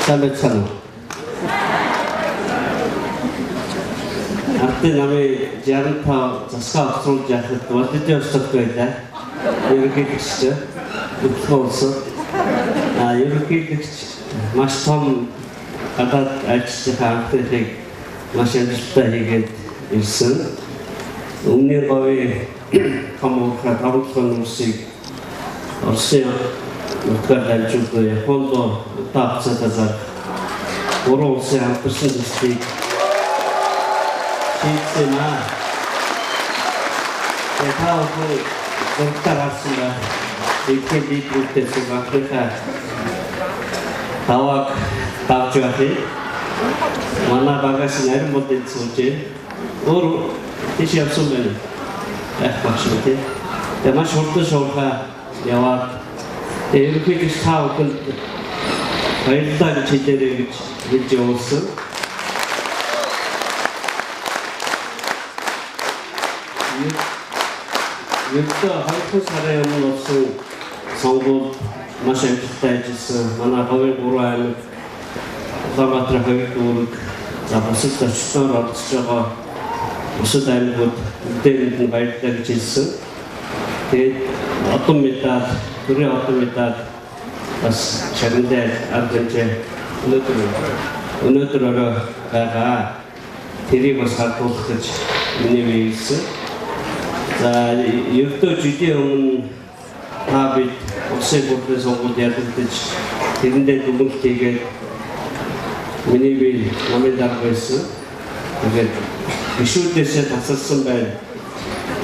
Сайн байцгаана уу? Ардын намын 65 засгаа авцруулж яхад Владивостокт байлаа. Ерөнхийлөгч Хөдөлгөөн улсад ерөнхийлөгч маш том гадаад ажилчдынхаа анхныхыг маш амжилттай хийгээд ирсэн. Өмнөний говийн том уурхай 5 7 нүсийг Оросын нутгаар дамжуулан Японд удаан хугацаатай зарах гурван улсын хамтарсан төслийг шийдсэн юм аа. Тэгээ та бүхэн зурагтаа гарсан байх. Дэлхийн лидерүүдтэй зүг анхныхаа давааг давж байх юм. Манай багаас нь арин бол энд сууж байна. Өөр тийш явсан байна. Байх багш юм тий. Тэгээ маш хурдан шуурхай яваад тэгээ ерөнхийдөө та бүхэнд баярлалаа гэж хэлээрэй гэж хэлж явуулсан. Ердөө 2 сарын өмнө болсон сонгуульд маш амжилттай ажилласан. Манай говийн 3 аймаг, Улаанбаатарын 2 дүүрэг, за бусад зочдоор оролцож байгаа бусад аймагуд бүгдээрэнд нь баярлалаа гэж хэлсэн. Тэгээд одон медаль, төрийн одон медаль бас шагналын арга хэмжээ өнөөдөр орой байгаа. Тэрийг бас хардуулах гэж миний бие хэлсэн. За ердөө жилийн өмнө та бид улсын хурлын сонгуульд ялагдаж тэрэндээ дүгнэлт хийгээд миний бие намын дарга байсан. Тэгээд гишүүдээсээ тасалсан байна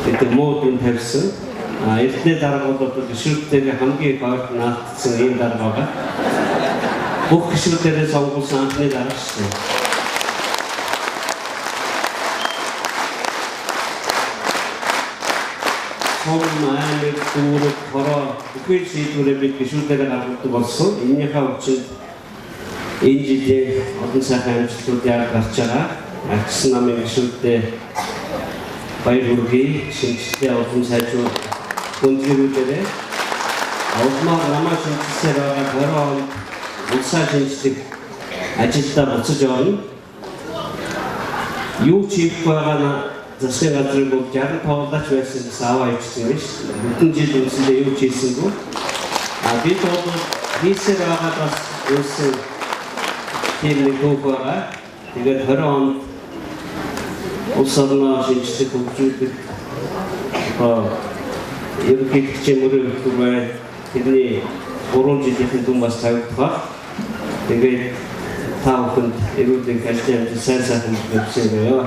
гэдэг муу дүн тавьсан. Эрдэнэ дарга бол гишүүдтэйгээ хамгийн их ойрт наалтсан ийм дарга байгаа. Бүх гишүүдээрээ сонгуулсан анхны дарга шүү дээ. Том аймаг, дүүрэг, хороо бүхий шийдвэрээ бид гишүүдээрээ гаргадаг болсон. Энэнийхээ хүчинд энэ жилийн олон сайхан амжилтууд яг гарч байгаа. Ачсан намын гишүүддээ баяр хүргэе. Шинжилгээ улам сайжруулах гүнзгийрүүлээрэй. Улмаар намаа шинжилсээр байгаа 20 онд улсаа шинжлэх ажилдаа буцаж орно. Юу ч хийх байгаа нь засгийн газрыг бол 65 лаач байсан гэсэн аваа ичсэн юм шүү дээ. Бүтэн жил үндсэндээ юу ч хийсэнгүй. Бид бол хийсээр байгаа бас үүссэн тийм нэг түүх байгаа. Тэгээд 20 онд улс орноо шинжлэх хөгжүүлэх ерөнхийлөгчийн мөрийн хөтөлбөр байна. Тэрний 3 жилийнхэн дүн бас тавигдах баг. Тэгээд та бүхэнд эрүүл ажлын амжилт сайн сайхан явсан байё.